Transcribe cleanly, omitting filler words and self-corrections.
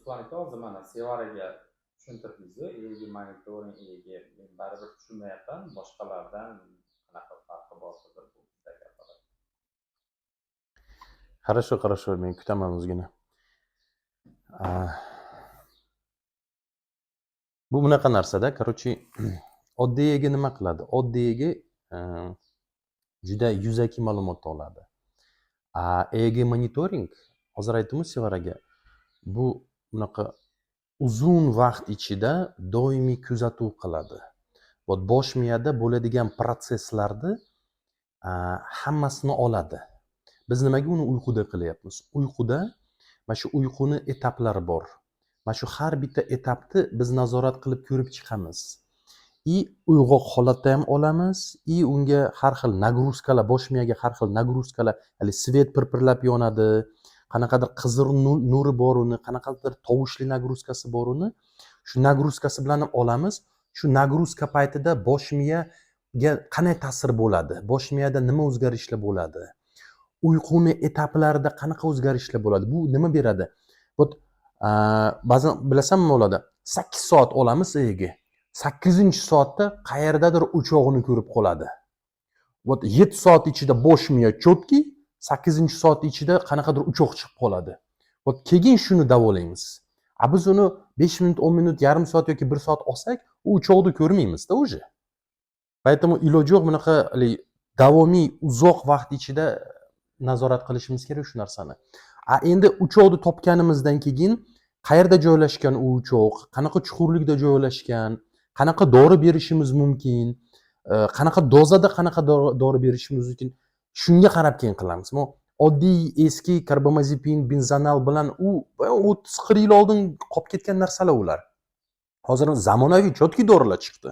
Ruslan aka, hozir mana Sevaraga tushuntirdingizu, EEG monitoring, EEG, men baribir tushunmayapman, boshqalardan qanaqa farqi bor hozir bu bizdagi apparat? Хорошо, хорошо, men kutaman ozgina. Bu bunaqa narsada, короче, oddiy EEG nima qiladi? Oddiy EEG juda yuzaki ma'lumot oladi. A EEG monitoring, hozir aytdimu Sevaraga, bu bunaqa uzun vaqt ichida doimiy kuzatuv qiladi. Вот bosh miyada bo'ladigan protsesslarni hammasini oladi. Biz nimaga uni uyquda qilyapmiz? Uyquda mana shu uyquni etaplari bor. Mana shu har bitta etapni biz nazorat qilib ko'rib chiqamiz. И uyg'oq holatda ham olamiz, и unga har xil нагрузка lar, bosh miyaga har xil нагрузка lar, haligi свет pirpirlab yonadi, qanaqadir qizil nuri bor uni, qanaqadir tovushli нагрузка si bor uni. Shu нагрузка si bilan ham olamiz. Shu нагрузка paytida bosh miyaga qanday ta'sir bo'ladi? Bosh miyada nima o'zgarishlar bo'ladi? Uyquni etaplarida qanaqa o'zgarishlar bo'ladi? Bu nima beradi? Вот ba'zan bilasanmi nima bo'ladi? 8 soat olamiz EEG. 8-soatda qayerdadir o'chog'ini ko'rib qoladi. Вот 7 soat ichida bosh miya четкий, 8-soat ichida qanaqadir o'choq chiqib qoladi. Вот keyin shuni davolaymiz. A biz uni 5 minut, 10 minut, yarim soat yoki 1 soat olsak, u o'choqni ko'rmaymizda уже. Поэтому iloji yo'q, bunaqa haligi davomiy uzoq vaqt ichida nazorat qilishimiz kerak shu narsani. A endi o'choqni topganimizdan keyin qayerda joylashgan u o'choq, qanaqa chuqurlikda joylashgan, qanaqa dori berishimiz mumkin, qanaqa dozada qanaqa dori berishimiz mumkin, shunga qarab keyin qilamiz. Bu oddiy eski karbamazepin, benzonal bilan u 30-40 yil oldin qolib ketgan narsalar ular. Hozir zamonaviy четкий dorilar chiqdi.